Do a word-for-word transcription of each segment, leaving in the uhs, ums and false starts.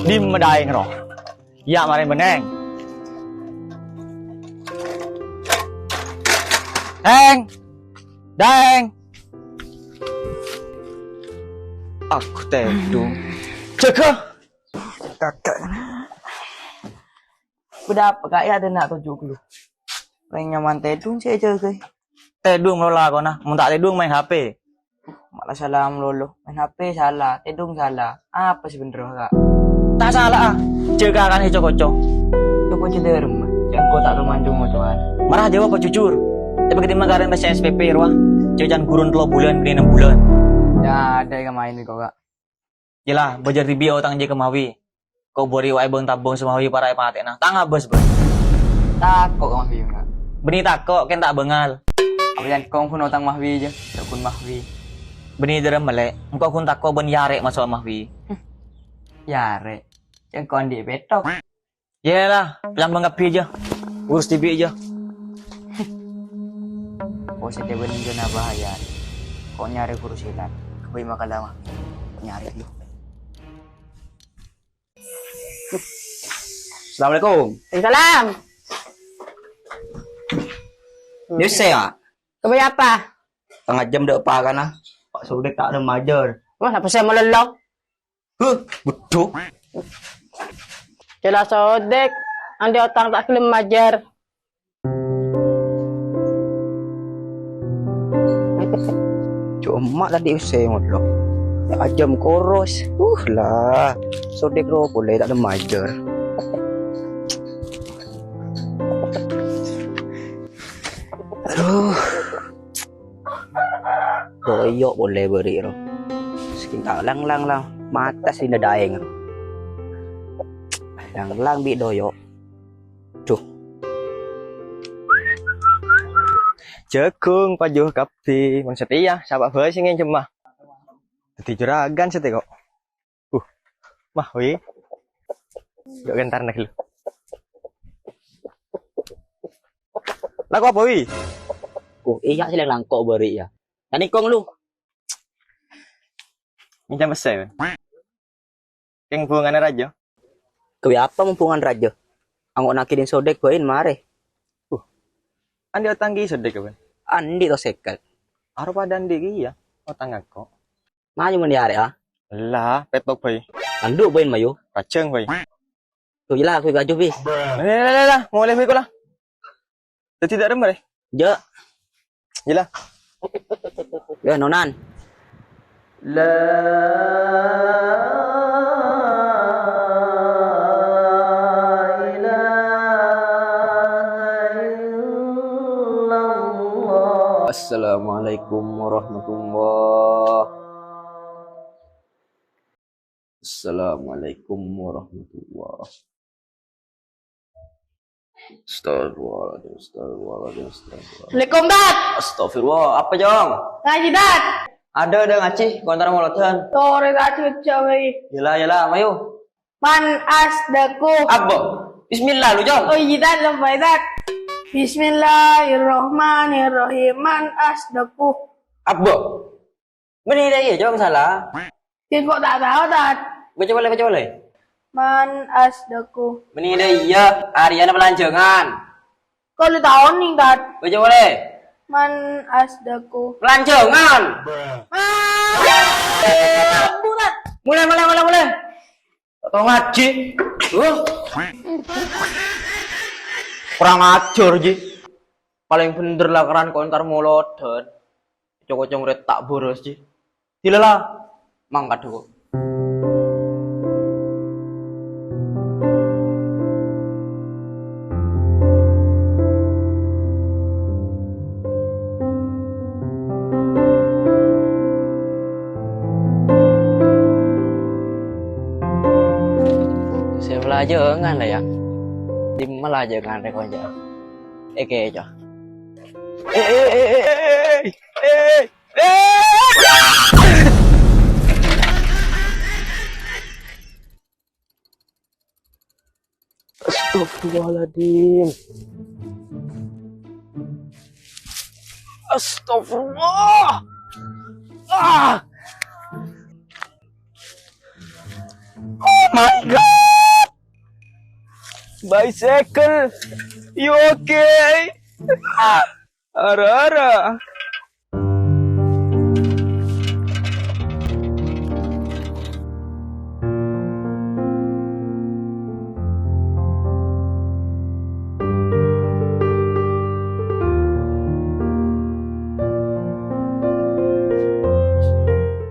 Dimma Daeng rowa? Iyâ, marè bânnè. Daeng! Daeng! Aku tèdung. Jâgâ! Kakak. Bâdâ apa, Ka'? Iyâ, dâ' na' toju' ghâllu. Rèng nyaman tèdung sè èjâgâi. Tèdung malolo lakona, mon ta' tèdung maèn H P. Ma' la sala malolo, maèn H P sala, tèdung sala. Apa sè bhendher, Ka'? Ta' sala, ah. Jâgâ kakana sè co-koco. Co-koco dâremma, jâ' engko' ta' toman co-ngocowan. Mara jâwâb apa jujur. Tapè kadimma karèn tes S P P rowa. Jâ' can ghurun tello bulân, bânnè ennem bulân. Yâ, adâ' è kamaèn engko', Ka'. Iyâ la, bâjâr dhibi' otang jâ ka Mahwi. Ko' bâri' waè bâng-tabâng sè Mahwi para' èpatè'ana. Ta' ngabâs, bâ. Tako' ka Mahwi, Ka'. Bânnè tako', kèng ta' bângal. Apa jâ' engko' ghun otang Mahwi jâ, jâ' ghun Mahwi. Bânnè dâremma, Lè', engko' ghun tako' bân Yarè' maso' Mahwi. Yarè'? Jâ' engko' andi' pèttok. Iyâ la, lambâng kabbhi jâ. Urus dhibi' jâ. Ko' sè tèbân jâ na bahaya. Ko' nyarè kurusi kan. Kabbhi makala mah. Ko' nyarè lu. Assalamualaikum. Waalaikumsalam. Yus ya. Kabbhi apa? Tengah jam dâ' pakana. Pak Sudik ta' ada majâr. Wah, apa sè malolo? Huh, beddhu. Jelas Sodik, andi' otang ta' gelem majâr. Coma tadi usè ngono. Ajâm koros. Uh, la. Sodik ro polè ta' gelem majâr. Aduh. Doyo' polè bâri' ro. Saking ta' lang-lang la, mata sè Daeng ro. Lang-lang bi' doyo'. Duh. Jhâghung paju kabbhi, mon satèya, sapa bhâi sè ngènjhâmma? Dhâddhi juragan satèya ko'. Uh, Mah, Wi. Yuk, entar nih lu. Laku apa, Wi? Oh, iyâ, sè langko' bâri' yâ. Nani kong lu. Minjam pèssè, Wi. Kèng bhungana rajâ. Kabbhi apa mon bhungana rajâ? Anggo' nagi dhin Sodik bhâi marè. Uh. Andi' otang ghi Sodik, Wi? Andi' to sèket. Aro padâ andi' ghi yâ, otang ngako'. Mayu mendhi arè, ah. Lah, pèttok bhâi. Andu' bhâi mayu. Kajâng bhâi. Tuh, jelas, gue kaju, Bi. Lah, lah, lah, lah. Mulai bhâi kula. Dhâddhi ta' remma, rè? Jâ'. Jelas. Ya, nonan. La ilaha illallah. Assalamualaikum warahmatullah. Assalamualaikum warahmatullah. Astagfirullahaladzim, astagfirullahaladzim, astagfirullahaladzim. Assalamualaikum, Dad. Astagfirullah, apa, Jong? Ngajhi, Dad. Adâ, adâ ngajhi, kontara molodhân. Torè, Dad, ngejjhâ' bhâi. Yâ la, yâ la, mayu. Man asdaqu. Abbo. Bismillah lu, Jong. Oh, iyâ, Dad, lempay, Dad. Bismillahirrahmanirrahim. Man asdaqu. Abbo. Bânnè dâ' iyâ, Jong, sala. Sèngko' ta' tao, Dad. Baca polè, baca polè. Man asdaqu. Bânnè dâ' iyâ, arèya palanjhângan. Kaulâ tao nèng, Dad. Baca polè. Man asdaqu. Palanjhângan. Ah, Dad. Mulai, mulai, mulai, mulai. Tao ngajhi. Huh? Kurang ajhâr, Ji. Palèng bhendher la karana ko'èntar molodhân. Kocong-kocong rè ta' bârâs, Ji. Dilala. Mangkat dulu. Sè bâlâjâ ngan la, yâ. Dimma la jâ ngan rè konjâ. Èkè, Cok. Eh, eh, eh, eh, eh, eh, eh, eh. Astagfirullahaladzim. Astagfirullah. Ah. Oh my God. Bicycle, you okay? Ara-ara.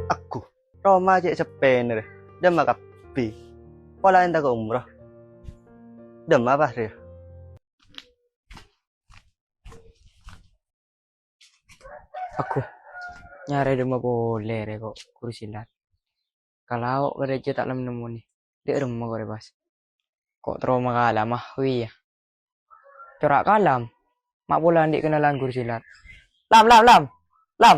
Aku, roma cè' seppèna rè, dâmma kabbhi. Pola ènta ka umroh. Dâmma apa rè? Aku nyarè dâmma polè rè ko' ghuru silat. Ka lao' ka rèya ta' lem nemmonè. Dâ' remma ko' rè pas. Ko' terro makala mah, wi ya. Cora' kalam. Ma' pola andi' kenalan ghuru silat. Lam, Lam, Lam. Lam.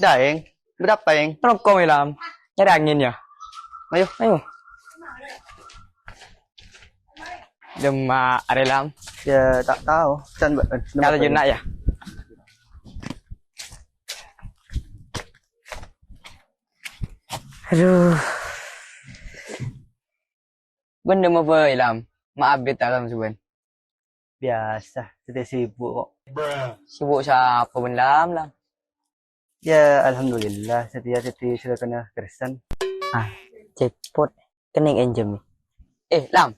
Daeng, berapa, Eng? Roko, Lam. Nyari angin ya. Ayo. Ayo. Dâmma arè, Lam. Ya, tak tahu. Can, Mbak. Kalau jenak ya. Aduh. Bâ'na dâmma bhâi, Lam. Ma' abit ta' Lam, sabân. Biasa, satèya sibuk ko'. Sibuk sapa bân Lam, Lam? Ya, alhamdulillah, satèya dhâddhi sèrèkana kersen. Ah, jackpot. Kennèng ènjhâmè. Eh, Lam.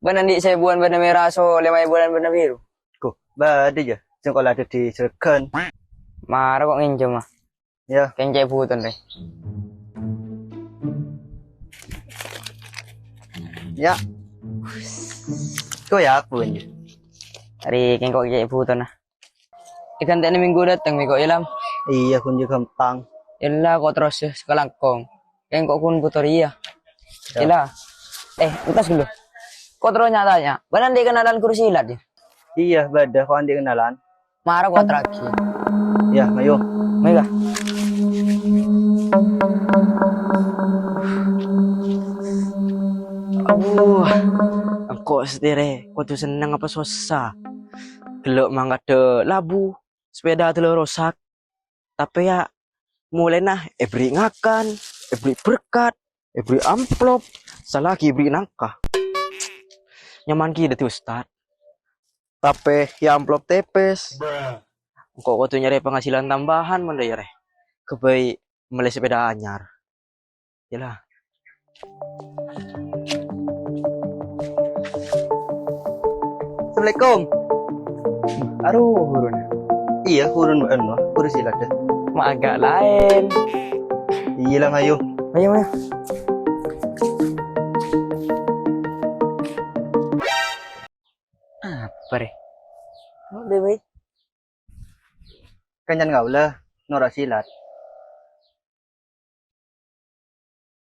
Bâ'na andi' saèbuwân bârna mèra, so lèma èbuwân bârna biru? Ko, bâdâ, ya. Sèngko' la dhâddhi sèrèkan. Mara ko' ngènjhâm, ah. Ya. Kèng cè' bhuton, rè. Ya. Ko' ya, aku, ya. Arè kèng ko' cè' bhuton, ah. Èghântèna minggu dâteng, mè' ko', ya, Lam? Iyâ, ghun jâ ghâmpang. Ella, ko' terros, ya, sakalangkong. Kèng ko' ghun bhuto rèya. Ya. Ella. Eh, entas dulu. Ko' terro nya-tanya. Bâ'na andi' kenalan ghuru silat, ya? Iyâ, bâdâ ko' andi' kenalan. Mara ko' atterraghi. Iyâ, mayu. Mayu, Kak. Aduh, engko' satèya rè kodhu senneng apa sossa? Ghellâ' mangkaddhâ labu, sepèda adâlla rosak. Tapè ya, molèna èberri' ngakan, èberri' berkat, èberri' amplop, sallagi èberri' nangka. Nyaman ghi' dhâddhi ustad. Tapè ya amplop tèpès. Engko' kodhu nyarè panghasilan tambahan mon dâ' iyâ rè. Ghâbây mellè sepèda anyar. Yâ la. Assalamualaikum. Aduh, ghuruna. Iyâ, ghurun bâ'na, ghuru silat, dâ. Ma' agak laèn. Iyâ la, mayu. Mayu, mayu. Apa rè? Apa, Bay? Kancana kaulâ, noro' silat.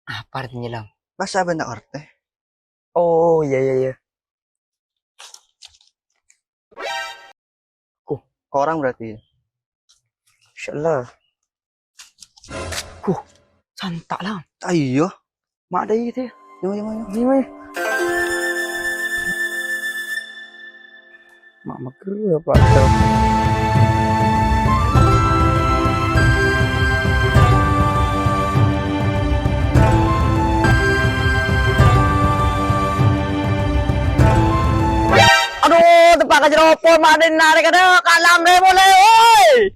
Apa artèna, Lam? Masa bâ'na ta' ngartè? Oh, iyâ, iyâ, iyâ. Kuh, korang berarti. Insyaallah. Kuh, santa', Lam. Ah, iyâ. Ma' dâ' iyâ, tè. Yo, yo, yo. Yo, yo. Ma' mager ya, Pak. Aduh, teppa' ka jero pon, ma' dâ' narèk, adâ', kalam rè molè, woi.